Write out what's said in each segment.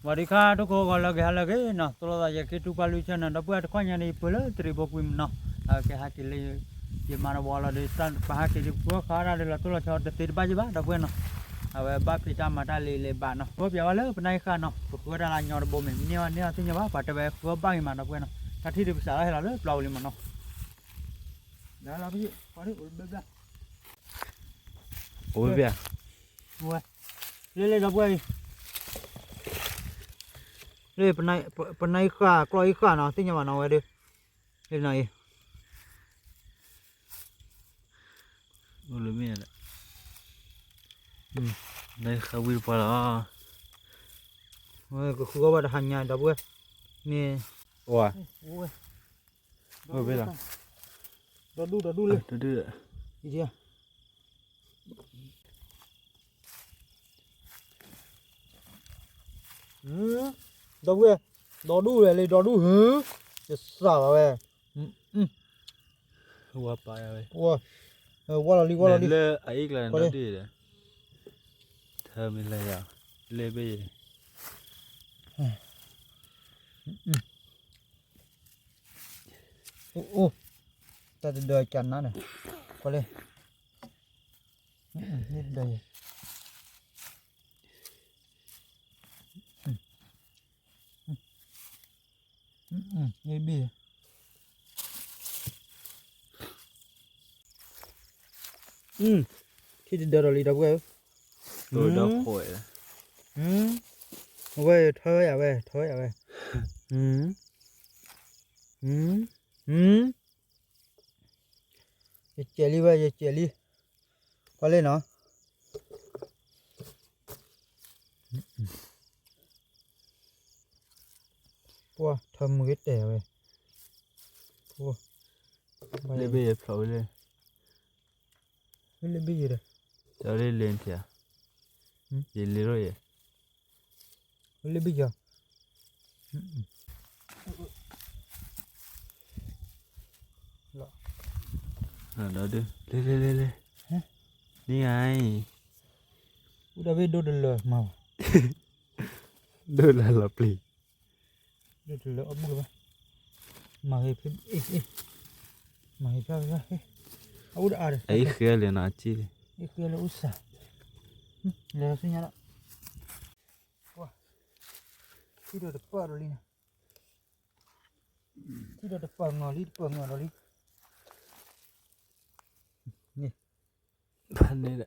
ဝၤဒံခါ တခိၣ်ဂီၤလၢကဟဲလၢက့ၤနီၤ, သိၣ်လိသးယဲၢ်ခ့တူၢ်ပှၢ်လွံၢ်ဆၢနီၤ, ဒီပုၢ်ဝဲၢ်တခီညါန့ၣ် ယပှ့ၤလၢတရံးဖိကွံာ်မနီၤ, အကဟဲက့ၤလၢ ယမၤတဝီလီၤဒီး ပဟဲက့ၤဒီး ပဃၢဃာ်ဒၣ်ဒီးလီၤတိၢ်လီၤဆီတသ့တဘၣ်ယဘၣ် ဒီပုၢ်ဝဲၢ်နီၤ, အဝဲဘၣ်ဖံးတၢ်မၤတၢ်လံၤလံၤဘၣ်နီၤ, ဃၢပၠးဝဲလၢပနၢ်ဟံၣ်ဃာ်နီၤ, ပဃၢတၢ်လၢညီတဘိမ့ၢ် မ့ၢ်န့ၢ်အီၤသ့ၣ်ညါဘၣ် ပှၤတဲဝဲဃၢဘၣ်ဂ့ၤမး ဒီပုၢ်ဝဲၢ်နီၤ, တၢ်ထံၣ်ဒီးပစးထီၣ်ဟဲလီၤလၢပျီပူၤလံမနီၤ, လၢလီၤဖံး ပှၤဒ်အိၣ်ဘျၢဘျၢ အိၣ်ဝဲပျး ဝဲ လၢလၢဒီပုၢ်ဝဲၢ်အံၤ လၢ ပနၢ်ဟံၣ်ဃာ် ကျီဟံၣ်ဃာ်နီၤ သ့ၣ်ညါဘၣ်နီၤဝဲဒီး လၢနီၤအံၤ အိၣ်လၢမ့ၢ်ဒီး နဟံၣ်ဃာ်ဝံတပှၢ်လီၤ ဝဲကဃုအီၣ်ဘၣ်တဟါညါ ဒီပုၢ်ဝဲၢ် မ့ၢ် အိၣ်ဝဲ အိၣ်ဝဲလီၤ ဒီဒူၣ်ဒီဒူၣ်လၢ ဒီဒူၣ် ဒီပုၢ်ဝဲၢ် ဒီဒူၣ်ဝဲလံ ဒီဒူၣ်ဟူ ယစၢ်ဘၣ်ဝဲ ဝါပာ်ယၤဝဲ ဝါလီၤလံ ဝါလီၤလံ လၢအအံၣ်ကျါန့ၣ် ဒီဒူၣ်ဒီး ထၢမ့ၢ်လၢယၤ လၢဘ့ၣ်ယၤ အိၣ် တၢ်တဒၢကနါန့ၣ် ကွၢ်လၢ တဒၢယၤ ဘ့ၣ် ထံၣ်တဒၢဒီးလံဒီပုၢ်ဝဲၢ်ဧၢ ဒီးခိၣ် အဝဲထၢယၤဝဲ ထၢယၤဝဲ ယစဲးလံဝဲ ယစဲးလံ ကွၢ်လံနီၤ ပှၤထၢမုၢ်ဂ့ၤတဲာ်ဝဲ လၢဘ့ၣ်ယဖျိးဝဲလၢ လၢဘ့ၣ်ယၤဒီး ကၠီလၢလ့ထံဧါ ယလ့ထီၣ်ယဲ လၢဘ့ၣ်ယၤ ဒီးဒု လဲၤလဲၤလဲၤလဲၤ နံၤဧါ အိၣ်ဒီးဘ့ၣ်ဒိၣ်တလၢမၤဘၣ် ဒိၣ်လၢလီၤပျံၤ ဒိၣ်တလၢအဘူၣ်လၢၤဘၣ် မၤဂ့ၤဖဲ မၤဂ့ၤဖဲဖဲ အအိၣ်ဒီးအါဒီး အအံၣ်ဃဲလၢနီၤ အစံၣ်လံ အံၣ်ဃဲလၢအိၣ်စၢ် လဲၤဆူညါလီၤ ထံၣ်ဒီးတပၢၢ်ဒီးလံနီၤ ထံၣ်ဒီးတပၢၢ်ငီၤလံ တပၢၢ်ငီၤဒီးလံ န့ၣ် ဖးန့ၣ်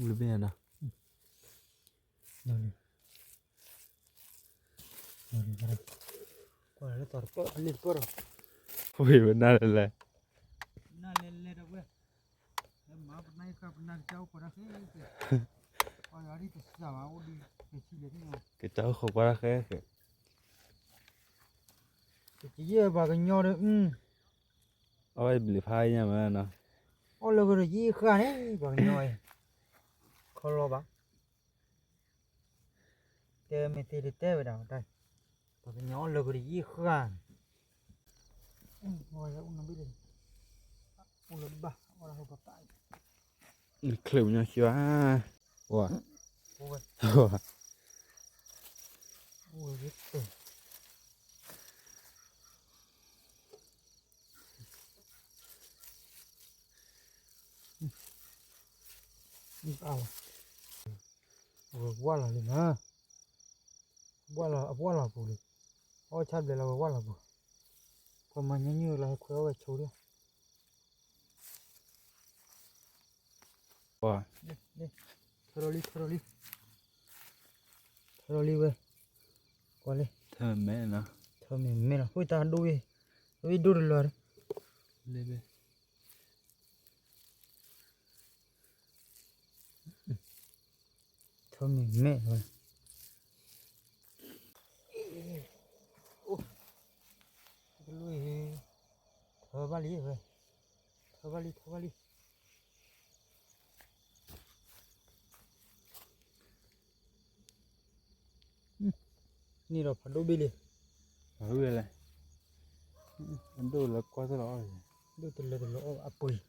ဒီး ဝံၤဘ့ၣ်နီၤ ကွၢ်လၢသးတပၢၢ် အလ့ၣ်တပၢၢ်ဒီး ဝံၤဝဲနၤလဲၤလဲၤ နၤလဲၤလဲၤဒီးဝဲ လၢမၤပနၢ်ယဃၣ်ပနၢ်ကစၢ်အိၣ်ခိးတၢ်ဃဲဃဲ ပှၤယၤဒ်တစၢ်ဘၣ်အိၣ်ဒံး ကစၢ်အိၣ်ခိးပှၤတၢ်ဃဲဃဲ ကယဲၢ်ပှၤကညီဒီး အဝဲဘျုးဖးညါမးနီၤ အီၣ်လၢကရၢယံဃၣ်န့ၣ် ပှၤကညီအံၤ ခီလီၤဘၣ် တဲမ့ၢ်သ့တတဲဝဲဒၣ်တၢ် ပှၤကညီအီၣ်လၢကရၢယံဃၣ်န့ၣ် အိၣ်လၢဘၣ် နချၢးပညီဆံးဘၣ် ဝါ ဝါ အဝဲဝါလီၤလံနီၤ ဝါလီၤ အဝါလီၤပူၤလံ အီၣ်ဆၣ်ဘျဲးလီၤဝဲဝါလီၤပူၤ ပှၤမၤညီနုၢ်လီၤဟဲခွဲးအီၣ်ဝဲဆိဒၣ် ထၢလီၤလံ ထၢလီၤလံ ထၢလီၤလံဝဲ ကွၢ်လံ ထၢမဲာ်နီၤ ထၢမဲာ်မဲာ်လီၤ ဟိတၢ်ဒိၣ်ဝဲ ဝဲဒိၣ်တလၢာ် လၢ ထၢမဲာ်မဲာ်ဝဲ အိၣ် တလူၢ်အံၤ ထၢဘၣ်လံဝဲ ထၢဘၣ်လံ ထၢဘၣ်လံ န့ၣ်ဒီးဖးဒိၣ်ဘ့ၣ်လံ ဖးဒိၣ်ဘ့ၣ်လဲၣ် ဒိၣ်လၢကွၢ်သ့လီၤ ဒိၣ်တလၢတလၢအီၣ်အပှ့ၤ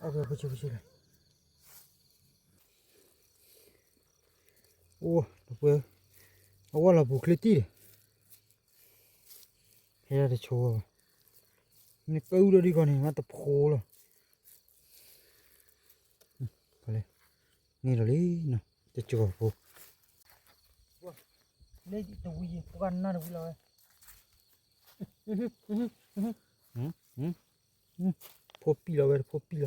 အီၣ်ဖဲဖိဆူဖိဆူလဲၣ် အိၣ် ဒီပုၢ်ဝဲၢ် အဝဲလီၤပူၤချ့တံၢ်ဒီး ဟဲဒၣ်တဆိဝဲဘၣ်. နကအုဒီးဒ်ကီန့ၣ် မ့ၢ်တဖိလီၤ. န့ၣ်ဒီးလံနီၤ တကီၤဖိ လၢတဝံၤ ပှၤနၢ်တဝံၤလီၤဝဲ ဖိပံၣ်လီၤဝဲ တဖိပံၣ်လီၤ.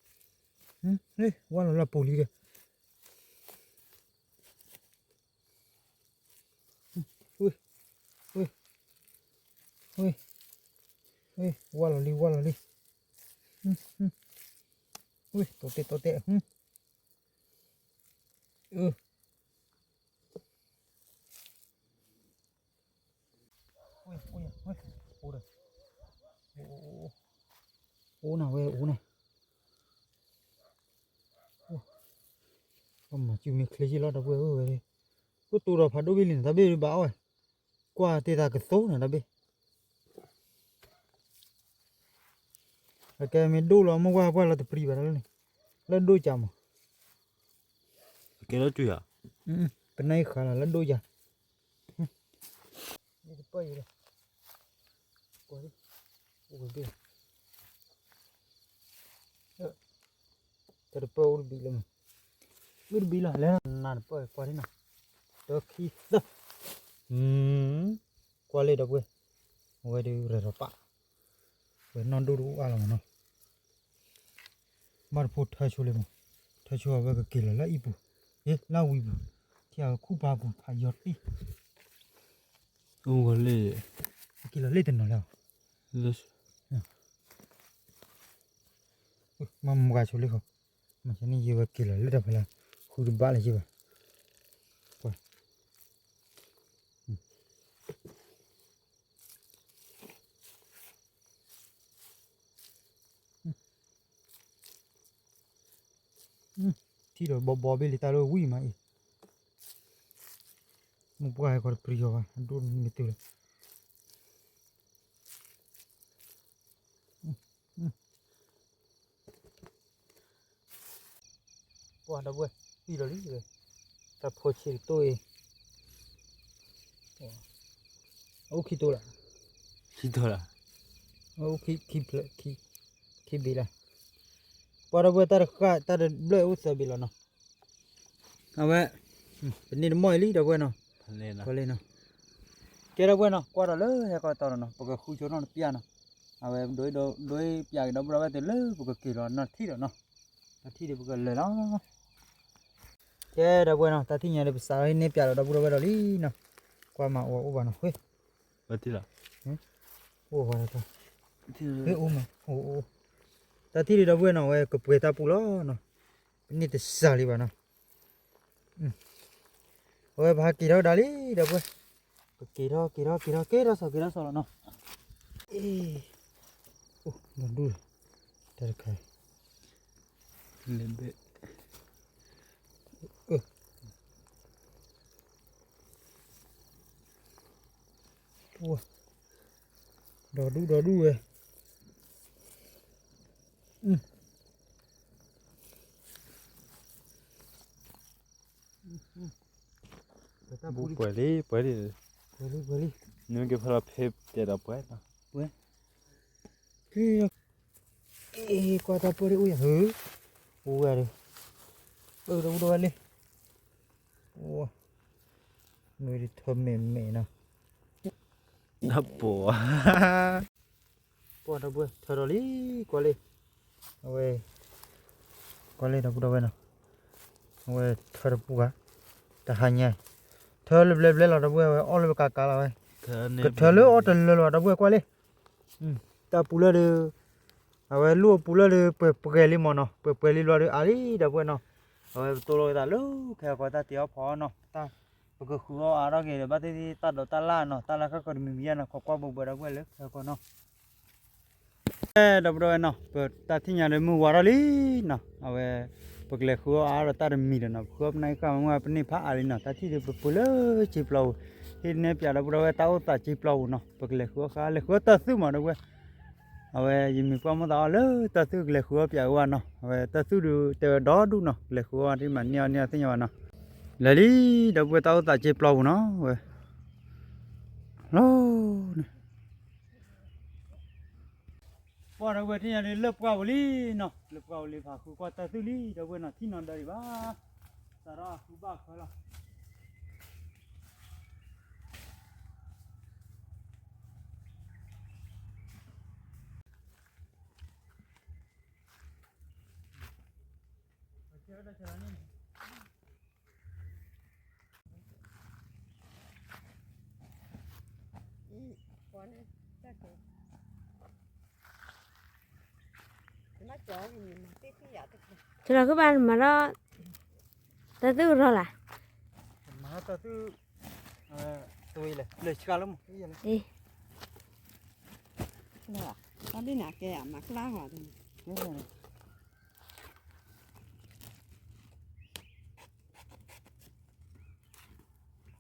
ဝဲလီၤလၢပူၤလံဒီး ဝဲလီၤလံ ဝဲလီၤလံ တိတဲာ်တိတဲာ် အိၣ်နၤဝဲအိၣ်နၤ ပမၤစုမ့ၢ်ချ့ယ့ၢ်လီၤ ဒီပုၢ်ဝဲၢ်ဧၢ, အိၣ်တိၢ်ဒီးဖးဒိၣ်ဘ့ၣ်လံန့ၣ် တၢ်ဘ့ၣ်ဘၣ်အီၣ်ဝဲ, ကွၢ်တ့ၢ်သးကသိနီၤ တၢ်ဘ့ၣ်, အကဲမ့ၢ်ဒိၣ်လီၤ မ့ၢ်ဝဲပှၢ်လီၤတပျံၤဘၣ်တၢ်လၢန့ၣ်, လၢဒိၣ်ကၢ်မး, ကဲလၢတုၤဧါ, ပနၢ်အံၤဃးလီၤ လၢဒိၣ်ကၢ် တၢ်တပၢၢ်အိၣ်တဘံးလၢမး, အိၣ်တဘံးလီၤ လဲၤနၤတပၢၢ်ကွၢ်ဒ်နီၤ, တၢ်ခံသၢ, ကွၢ်လၢဒီပုၢ်ဝဲၢ်, အဝဲဒုးရဲၣ်ထီၣ်ပာ်, ဝဲနီၢ်ဒိၣ်တအိၣ်အါလီၤမးနီၤ, ဘၣ်တဖိထၢဆိလံမး, ထၢဆိအဝဲကက့ၤလီၤလၢအံၤပူၤ, လၢအဝံၤပူၤ, ထံၣ်အဝဲခူၣ်ပၤပူၤဖးယီၤတံၢ် အိၣ်ဝဲလၢ, က့ၤလီၤလၢတနီၤလၢ, မ့ၢ်မုၢ်ဂၤဆိလံဃီ, မ့ၢ်န့ၣ်ယဝဲက့ၤလီၤလၢတၢ်ဖဲလၢ, ဃုတဘၣ်လၢယဘၣ်, ကွၢ် ထံၣ်ဒီးဘီဘီဘ့ၣ်လံတၢ်လၢဝံၤမးအံၤ, မုၢ်ပှၢ်ဟဲခီတပျံၤဃီဘၣ် အဒိၣ်မ့ၢ်တုၤလၢ ပှၤဒီပုၢ်ဝဲၢ် ပံၢ်လီၤလံ, တၢ်ဖိဆံးတတိၢ်အံၤ, အိၣ်ခံတိၢ်လၢ, ခံတိၢ်လၢ, အိၣ်ခံဖျၢၣ်, ခံဘ့ၣ်လၢ, ပှၤဒီပုၢ်ဝဲၢ်တၢ်တဃၣ်တၢ်တဘျၢၣ်အိၣ်သၢဘ့ၣ်လီၤနီၤ, အဝဲ, ပန့ၢ်တမီၢ်အံၤလံဒီပုၢ်ဝဲၢ်နီၤ, ကဲဒီပုၢ်ဝဲၢ်နီၤ ကွၢ်ဒီးလၢဟဲကီၢ်တီၤနီၤ ပကဃုဆိနီၣ်တပျၢ်နီၤ, အဝဲဒိၣ်ဒိၣ်ပျၢ်က့ၤ ဒီပုၢ်ဒီဝဲၢ်သ့ၣ်လၢပကက့ၤလီၤနီၢ်ထံၣ်ဒီးနီၤ, နီၢ်ထံၣ်ဒီးပကလဲၤလီၤ, ကဲဒီပုၢ်ဝဲၢ်နီၤ တၢ်ထံၣ်ညါဒီးပစးထီၣ်ဟံးန့ၢ်ပျၢ်ဒီးဒီပုၢ်ဒီဝဲၢ်ဒီးလံနီၤ, ကွၢ်မၤအီၤအိၣ်ဘၣ်နီၤ, အိၣ်ဝဲ, တၢ်ထံၣ်ဒီးဒီပုၢ်ဝဲၢ်နီၤ အဝဲကပှဲၤတၢ်ပူၤလီၤနီၤ, ပန့ၢ်တစှၤလံဘၣ်နီၤ အဝဲပဟးက့ၤထီၣ်ကဒါလံ ဒီပုၢ်ဝဲၢ်, ပက့ၤထီၣ်က့ၤထီၣ်က့ၤထီၣ်က့ၤထီၣ်စီၤက့ၤထီၣ်စီၤလီၤနီၤ, အ့, ဒူၣ်, တၢ်တခါ, လဲၤဘဲၣ်, ဒီဒူၣ်ဒီဒူၣ်ဝဲ ပှဲၤလံ ပှဲၤလံ, ပှဲၤလံ ပှဲၤလံ, နမ့ၢ်က့ၤဖဲလီၤဖဲတဲဒီးပှဲၤလီၤ, ပှဲၤ, ကွၢ်တၢ်ပၢၢ်ဒ်အိၣ်ယၤဧၢ, အိၣ်ဝဲဒီး, ပၢၢ်ဒီးအိၣ်ဒီးဝဲလံ, မ့ၢ်ဒ်ထၢမဲာ်မဲာ်နီၤ နပိာ်, ပှၤဒီပုၢ်ဝဲၢ်ထၢဒီးလံ, ကွၢ်လံ, အဝဲ, ကွၢ်လံဒီပုၢ်ဒီဝဲၢ်နီၤ, အဝဲထၢတပူၤဂၤ, တဟါညါ, ထၢလၢဘျဲဘျဲလီၤဒီပုၢ်ဝဲၢ် အီၣ်လၢပကးကးလီၤဝဲ, ကထၢလၢအီၣ်တလၢလီၤဒီပုၢ်ဝဲၢ်ကွၢ်လံ, တၢ်ပူၤလၢဒီး, အဝဲလူၢ်အပူၤလၢဒီး ပှဲၤပှဲၤလံမးနီၤ, ပှဲၤပှဲၤလံဘျီဒီး အါလံဒီပုၢ်ဝဲၢ်နီၤ, အဝဲပတိၢ်လိာ်သးလၢ ခဲကီတၢ်တ့အီၣ်ဖီအီၣ်နီၤ, ပကဃုအီၣ်အါထီၣ်က့ၤဒီး ဘၣ်သ့ၣ်သ့ၣ်တၢ်ဒိးတၢ်လၢ်နီၤ, တၢ်လၢခဲကီတမံၤမံၤယါနီၤ, ခိးကွၢ်ဘိးဘၢဒီပုၢ်ဝဲၢ်လၢခဲကီနီၤ ဒီပုၢ်ဒီဝဲၢ်နီၤ, ပတၢ်ထံၣ်ညါဒီးမုၢ်ဝါထီၣ်လံနီၤ, အဝဲ, ပကလဲၤဃုအီၣ်အါဒီးတၢ်တမံၤဒီးနီၤ, ပဃုအီၣ်ပနၢ်အံၤဃာ်မ့ၢ်ဝဲပန့ၢ်ဖးအါလံနီၤ, တၢ်ထံၣ်ဒီးပပှ့ၤလၢစ့ပျီပူၤ, ဟ့ၣ်နဲၣ်ပၠးဒီပုၢ်ဒီဝဲၢ်တၢ်အိၣ်သးစ့ပျီပူၤနီၤ, ပကလဲၤဃုအီၣ်ဃာ် လဲၤဃုအီၣ်တၢ်သုးမးဒီပုၢ်ဝဲၢ်, အဝဲယမံၤပှၢ်မိၣ်သးအီၤလၢတၢ်သူၣ်ကလဲၤဃုအီၣ်ပၠးအီၤနီၤ, အဝဲတၢ်သူၣ်ဒုးတဲဝဲဒီဒူၣ်နီၤ, ကလဲၤဃုအီၣ်ဒ်မးန့ၢ်အီၣ်န့ၢ်အီၣ်သ့ၣ်ညါဘၣ်နီၤ. လဲၤလံ ဒီပုၢ်ဝဲၢ် တၢ်အိၣ်သးစ့ပျီပူၤနီၤ, ဝဲ လီၤန့ၣ် ပှၢ်ဒီပုၢ်ဝဲၢ် ထံၣ်ညါလၢလၢပှၢ်ပူၤလံနီၤ, လၢပှၢ်ပူၤလံ ဖးဃုကွၢ်တၢ်သူၣ်လံ ဒီပုၢ်ဝဲၢ်နီၤ, ထံၣ်နီၤဒီးဒံးဘၣ်, စးထီၣ်ဃုဘၣ်ခွဲလီၤ. ကလီၤကဘၣ်မၤထီၣ် တၢ်သူၣ်ကရီလၢ်, မၤထီၣ်တၢ်သူၣ်, တဝံၤလဲၣ် လၢဆှၢလၢမး, တၢ်ဒ်န့ၣ်ကဲမၤကျါဟီ,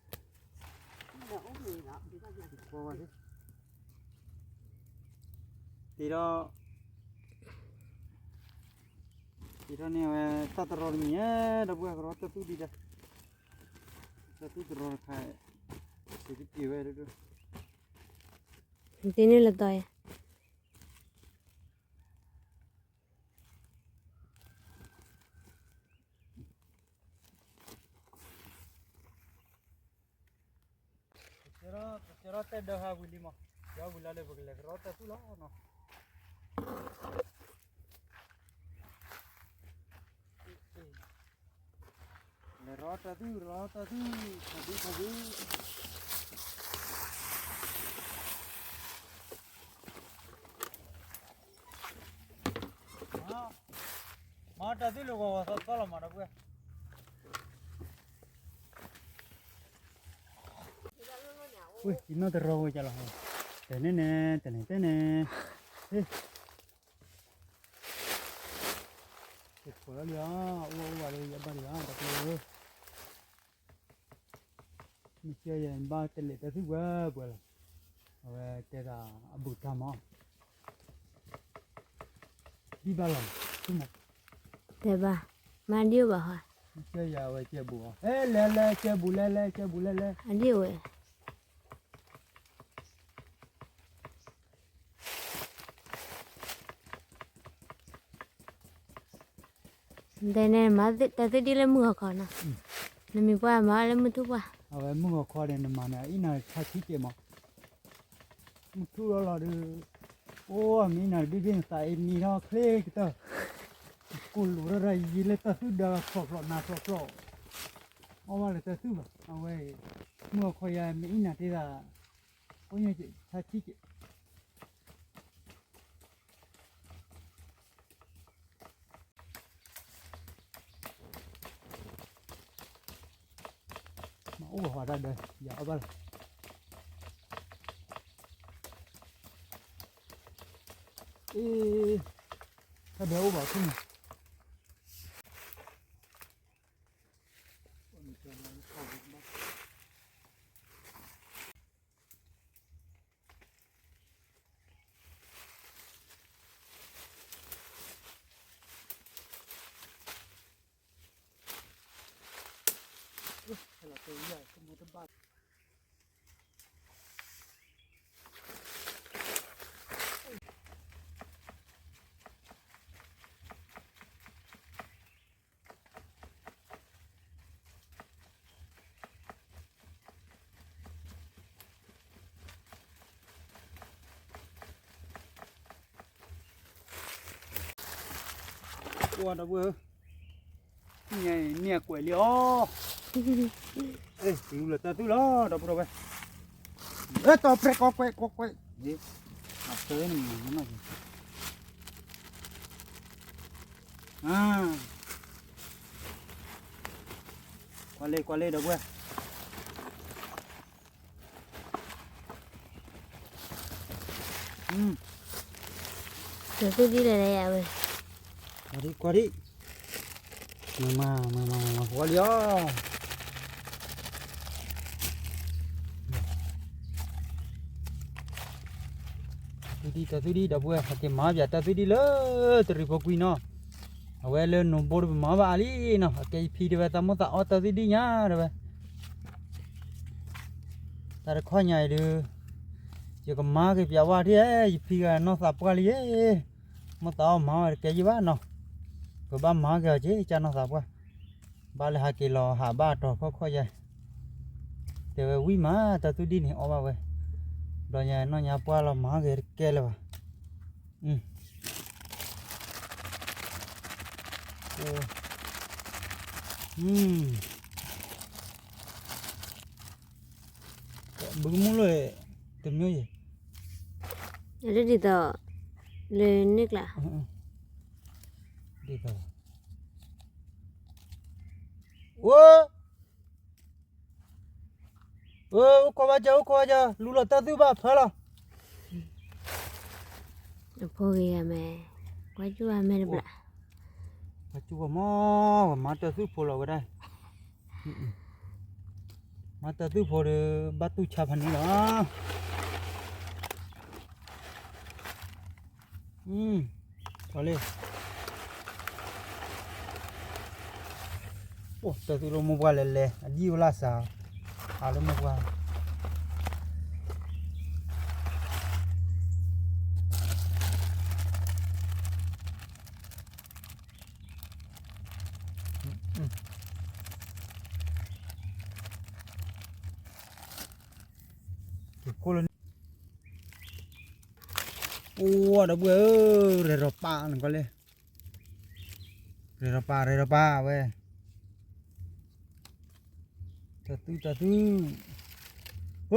တ့ထီၣ်, တ့ထီၣ်န့ၢ်ဝဲ တၢ်တရီတမံၤဧါ, ဒီပုၢ်ဝဲၢ် ကရီတၢ်သူၣ်ဒံးဒၣ်, တၢ်သူၣ်တရီတခါ, စံးတက့ၤဝဲဒၣ်, ဒ်န့ၣ်လၢတီၤယါ ကစၢ်ထီၣ်တဲဒၢဟးဝံၤလံမး, ယဝံၤလီၤလၢပကလဲၤကရီတၢ်သူၣ်လီၤနီၤ, လဲၤရီတၢ်သူၣ် ရီတၢ်သူၣ်, ခးဒံခးဒံ မၤတၢ်သူၣ်လၢဂီၤဂီၤသီသီလီၤမး ဒီပုၢ်ဝဲၢ်, ဝ့ၢ် ယနီၢ်တရီဝဲကလီၤ, တန့ၣ်န့ၣ် တန့ၣ်တဲန့ၣ်, ဟ့ၣ်, ယကွၢ်လီၤလံဧါ, အိၣ်အိၣ်ဘၣ်လၢယဘၣ်လံဧါ ဒီပုၢ်ဝဲၢ်ဧၢ, မ့ၢ်ကဲယဘၣ်တလဲၤတၢ်သူၣ်ပှဲၤပှဲၤလီၤ, အဝဲတဲဒၣ်အဘူးတၢ်မး ဒံးဘၣ်လီၤ, တဲဘၣ်, မၤဒံးအိၣ်ဘၣ်ဟီ, ကဲယၤဝဲကဲဘူးအီၤ, ဟဲလဲၤလဲၤကဲဘူးလဲၤလဲၤကဲဘူးလဲၤလဲၤ, အဒံးဝဲ တဲန့ၣ် မၤတၢ်သ့ၣ်ဒ်လၢမုၢ်ဂီၤခီနီၤ, နမံၤပှၢ်မၤလၢမုၢ်ထူၣ်ပှၢ်, အဝဲမုၢ်ဂီၤခီန့ၣ် နမၤန့ၣ် အအံၣ်နၤဆါဆံးကဲးမး မုၢ်ထူၣ်လီၤလီၤဒီး, အိၣ်မ့ၢ်နၤတဘ့ၣ်ဘ့ၣ်နသးအံၤနံၤထီၣ်ချ့ကတၢၢ်, ကိၢ်လိာ်ရၢ်ရၢ်ယံၤလၢတၢ်သူၣ်ဒၢဖျိးဖျိးနၤဖျိးဖျိး, အီၣ်ဘၣ်လၢတၢ်သူၣ်ဘၣ်, အဝဲအံၤ, မုၢ်အခီယၤမ့ၢ်အံၣ်နၤတ့ၢ်သး, အိၣ်ညါဆါဆံးကဲး မၤအိၣ်ဘၣ်ဃးတၢ်ဒၢး ယၤအီၣ်ဘၣ်လီၤ, အ့, တၢ်ဒၢးအိၣ်ဘၣ်ခိၣ်န့ၣ်အိၣ်ဒီပုၢ်ဝဲၢ်ဧၢ, န့ၣ်အကွဲးလံအီၤ, အဲ တုၤလၢတၢ်သူၣ်လီၤ ဒီပုၢ်ဒီဝဲၢ်, အဲ တီၤပြဲးကွဲးကွဲးကွဲးကွဲး, အသၢနမၤနီၢ်က့ၤ, ကွၢ်လံကွၢ်လံ ဒီပုၢ်ဝဲၢ် တၢ်သူၣ်ဒ်လဲၣ်လဲၣ်ယၤဝဲ, ကွၢ်ဒံကွၢ်ဒံ, မၤမၤမၤမၤမၤ ဝီလံအီၤ, အ တၢ်သွံၣ်ဒံၣ် တၢ်သွံၣ်ဒံၣ် ဒီပုၢ်ဝဲၢ် ဟဲက့ၤမၤပၠးတၢ်သွံၣ်ဒံၣ်လၢတရံးဖိကွံာ်နီၤ, အဝဲလၢနိၣ်ဘိတပမၤဘၣ်အါလံနီၤ, အကဲယဖံတဲဝဲ သးမိၢ်သးအီၣ်တၢ်သွံၣ်ဒံၣ်ညါတဲဝဲ, တၢ်တခီညါအံၤဒုး ယကမၤက့ၤပၠးဝဲဒၣ်, ယဖံဂၤနီၢ်သးပှၢ်လံယဲ, မိၢ်သးအီၣ်မၤဝဲတကဲယံၢ်ဘၣ်နီၤ, ပဘၣ်မၤက့ၤအီၤက့ၤ ကၢ်နီၢ်သးပှၢ်, ဘၣ်လၢဟးက့ၤလီၤဟးဘၣ်အတီၤခီၣ်ခီၣ်ယဲ, တဲဝဲဝံၣ်မး တၢ်သွံၣ်ဒံၣ်န့ၣ်အီၣ်ဘၣ်ဝဲ, ဘျီညါနီၢ်ညါပှၢ်လီၤမၤက့ၤတကဲလၢၤဘၣ်, ဘုကမူၣ်လၢ တမျိုးရယ်, လၢဒ်သိး လၢန့ၣ်ကျါ, ဒ်သိး အိ အိ အိၣ်ခိးဘၣ်ကၢ အိၣ်ခိးဘၣ်ကၢ လူလီၤတၢ်သွံၣ်ဘၣ်ဖၢလီၤ, အဖိဂ့ၤဂၤမဲာ်, ကွၢ်စူၣ်အမဲာ်တဘျီ, ကွၢ်စူၣ်ဝဲမး, ဝဲမၤတၢ်သွံၣ်ဖိလီၤဝဲဒၣ် မၤတၢ်သွံၣ်ဖိဒီး ဘၣ်တူၢ်ဆါဖးန့ၣ်လီၤ, ကွၢ်လံ, အိၣ်တၢ်သွံၣ်လၢမိၢ်ပှၢ်လဲၤလဲၤ အဒံၣ်အိၣ်လၢစး, အါလၢမိၢ်ပှၢ် အိၣ်ဒီပုၢ်ဝဲၢ်ဧၢ, ရဲၣ်ရီၤပာ်နကွၢ်လၢ, ရဲၣ်ရီၤပာ် ရဲၣ်ရီၤပာ်ဝဲ, တၢ်သွံၣ် တၢ်သွံၣ်, အိ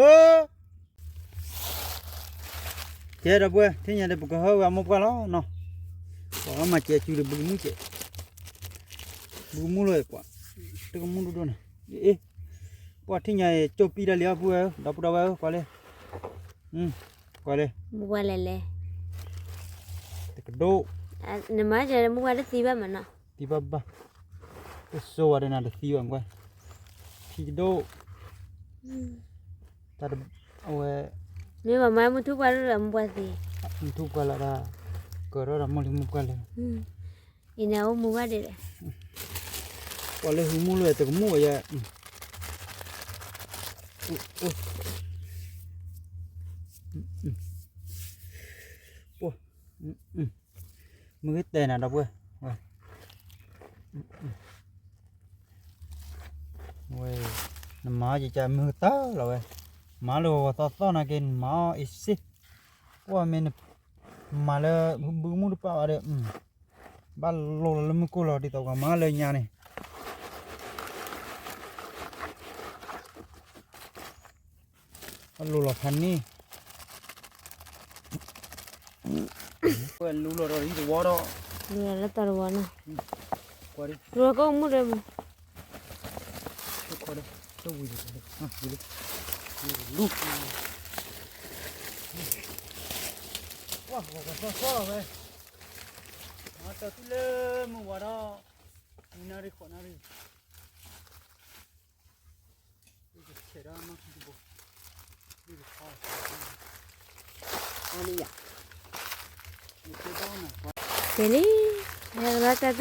ကဲဒီပုၢ်ဝဲၢ် ထံၣ်ညါဒီး ပကဟၢဝဲအမိၢ်ပှၢ်လီၤနီၤ, ပှၤမၤစဲးစုဒီး ဘုကမူၣ်စဲး, ဘုကမူၣ်လီၤကွၢ်, တကမူၣ်ဒိၣ်ဒိၣ်န့ၣ်, အ့ ပှၤထံၣ်ညါအံၤ ကၠိၣ်ပံတၢ်လံအီၤ ပုၢ်ဝဲၢ်ဧၢ ဒီပုၢ်ဒီဝဲၢ်ဧၢ ကွၢ်လၢ, ကွၢ်လၢ, မိၢ်ပှၢ်လဲၤလဲၤ, တကဒိၣ်, နမၤစဲး မိၢ်ပှၢ်တသံဘၣ်မးနီၤ, သံဘၣ်ဘၣ်, တစိၤဝဲဒီးနၤတသံဘၣ်ကွၢ်, ထံကဒိၣ်, တၢ်တ, အဝဲ, မ့ၢ်ဘၣ်မၤမုၢ်ထူၣ်ပှၢ်ဒိၣ်ဒီး မိၢ်ပှၢ်သံ, မုၢ်ထူၣ်ပှၢ်လီၤဒၣ်, ကၢၤထီၣ်ဒီးမိၢ်လံမိၢ်ပှၢ်လဲၤ, အံၤန့ၣ်အိၣ်မူဘၣ်ဒဲးဒီး, ပှၤလၢဟူမူလၢတကမူၣ်ဝဲယဲ, မုၢ်ဂ့ၤတဲနၤဒီပုၢ်ဝဲၢ်, ဝဲ, နမၤအီၤကကမုၢ်တၢ်လီၤဝဲ, မၤလၢဂီၤဂီၤသီသီနာ်က့ နမၤအီၤအ့စ့, ပှၤမ့ၢ်နမၤလၢ ဘုကမူၣ်တပာ်ဘၣ်ဒီး, ဘၣ်လိၤလီၤလၢမုၢ်ကိၢ်လီၤ ဒ်သိးပှၤမၤလၢညါန့ၣ် အလိၤလီၤဖးန့ၣ်, ဝဲလူလီၤဒီးအံၤတဝီဒီး, လူလီၤလၢတၢ်တဝီန့ၣ်, လူလီၤကိးမုၢ်ဒီး, လူ, ဝဲ, မၤတၢ်သွံၣ်လၢမုၢ်ဝါဒီး, နံၤနၣ်ရံၣ်ဃိးနၣ်ရံၣ် ကဲလံ, ဟဲကလီၤတၢ်သွံၣ်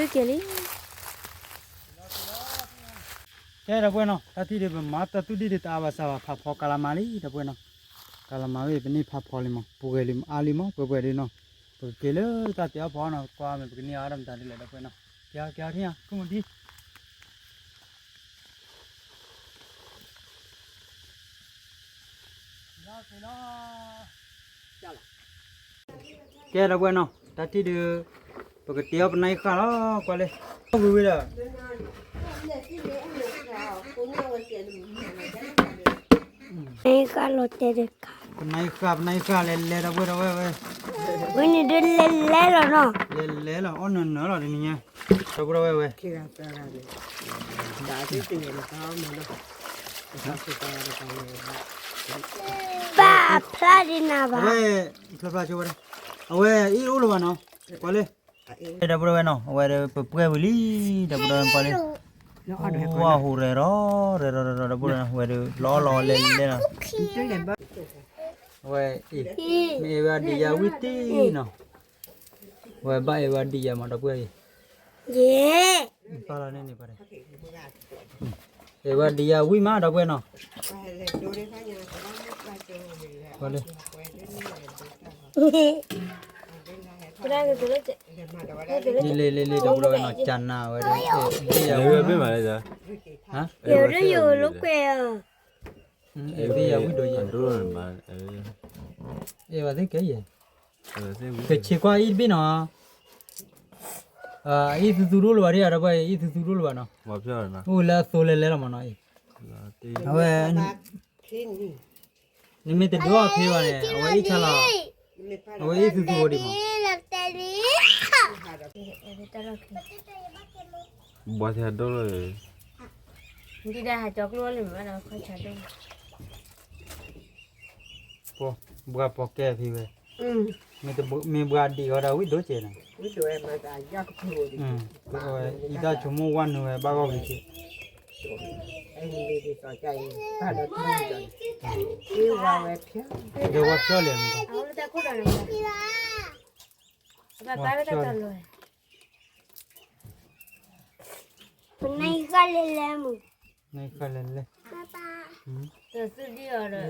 ကဲလံ. ကဲ ဒီပုၢ်ဝဲၢ်နီၤ, တၢ်ထံၣ်ဒီး ပမၤတၢ်သွံၣ်ဒံၣ်ဒီး တအါဘၣ်စးဘၣ် ဖးဖီကလးမးလံ ဒီပုၢ်ဝဲၢ်နီၤ, ကလးမးဝဲ ပန့ၢ်ဖးဖီလံမး ပှဲၤလံ အါလံမး ပှဲၤပှဲၤဒ်နီၤ, ပကက့ၤလၢတၢ်တဲအီၣ်ဖီနီၤ ကွၢ်မ့ၢ်ပကန့ၢ်အါဒၣ်မတၤဒ်လဲၣ် ဒီပုၢ်ဝဲၢ်နီၤ, ကဲ ကဲ ထံၣ်ညါ ကုၢ်မုၢ်ဒံ ကဲ ဒီပုၢ်ဝဲၢ်နီၤ, တၢ်ထံၣ်ဒီး ပကတဲအီၣ်ပနၢ်ဃာ်လီၤ ကွၢ်လၢ, ဝံၤဝံၤဒီး နၢ်ဃာ်လီၤတဲာ်တခါ, ပနၢ်ဃာ် ပနၢ်ဃာ် လဲၤလဲၤ ဒီပုၢ်ဝဲၢ်ဝဲၢ်, ဝဲန့ၣ်ဒုးလဲၤလဲၤလီၤနီၤ, လဲၤလဲၤလီၤ အီၣ်နၢၤနၢၤလီၤ တနံၤညါ, ဒီပုၢ်ဝဲၢ်ဝဲၢ်, ဘၣ်ဖျါဒ်နၤဘၣ်, အဝဲ ဖျါဖျါဆိဝဲဒၣ်, အဝဲအံၤအိၣ်လၢၤဘၣ်နီၤ, ကွၢ်လၢ ဒီပုၢ်ဝဲၢ်နီၤ, အဝဲဒီးပပှဲၢ်ဝံၤလံ, ဒီပုၢ်ဝဲၢ်ကွၢ်လၢ, ဝါဟူးရဲၣ်ရီၤ ရဲၣ်ရီၤရဲၣ်ရီၤ ဒီပုၢ်ဝဲၢ်နီၤ, ဝဲဒီးလီၤလီၤလဲၤလဲၤလီၤ, အဝဲအံၤ မ့ၢ်အဲၣ်ဝဲဒံးယၤဝံတံၢ်နီၤ, အဝဲဘၣ်အဲၣ်ဝဲဒံးယၤမး ဒီပုၢ်ဝဲၢ်အံၤ, ယဲၢ်, ပာ်လီၤန့ၣ်န့ၣ်ပှၤ, အဲၣ်ဝဲဒံးယၤဝံမး ဒီပုၢ်ဝဲၢ်နီၤ, ပှၤလၢ လ့လ့လ့လ့ ဒီပုၢ်ဝဲၢ်နီၤ ကနၤဝဲဒၣ်, ဝဲဘ့ၣ်မးလၢ, ယိၤလၢယိၤလၢကွဲးအီၤ, အဲၣ်ဝဲဒံးယၤဝံဒိၣ်ယဲၢ်, အဲၣ်ဝဲသ့ၣ်ကဲယဲၢ်, ကဆံးကွၢ်အံၤတဘ့ၣ်နီၤ, အံၤသူသူတအိၣ်လၢၤဘၣ်ဒ် ဒီပုၢ်ဝဲၢ် အံၤသူသူတအိၣ်လၢၤဘၣ်နီၤ, အိၣ်လၢအသိလၢလဲလီၤမးနီၤအံၤ, အဝဲ နမ့ၢ်တဒိးအီၤဖဲဘၣ်န့ၣ် အဝဲအံၣ်ဆါလီၤ, အဝဲအံၣ်သူသူဝဲဒံးမး, ဘှါထဲဒိၣ်လၢ, ဒ်ဒၣ်ဟးကၠီကျိလံမး, ဘှါပိာ်ကဲဖံဝဲ, မ့ၢ်ဘှါဒံးဃီဒီးဝံဒိၣ်ကဲးနီၤ, အံသၣ်ဆိကမိၣ်ဝဲနုာ်ဝဲဘၣ်ဂီၢ်ဂ့ၤက့ၤ ဒီးဝဲဖျီလဲၣ်မး, နံၤဃၣ်လဲၣ်လဲၣ်မး, နံၤဃၣ်လဲၣ်လဲၣ်, တၢ်သူၣ်ဒံၣ်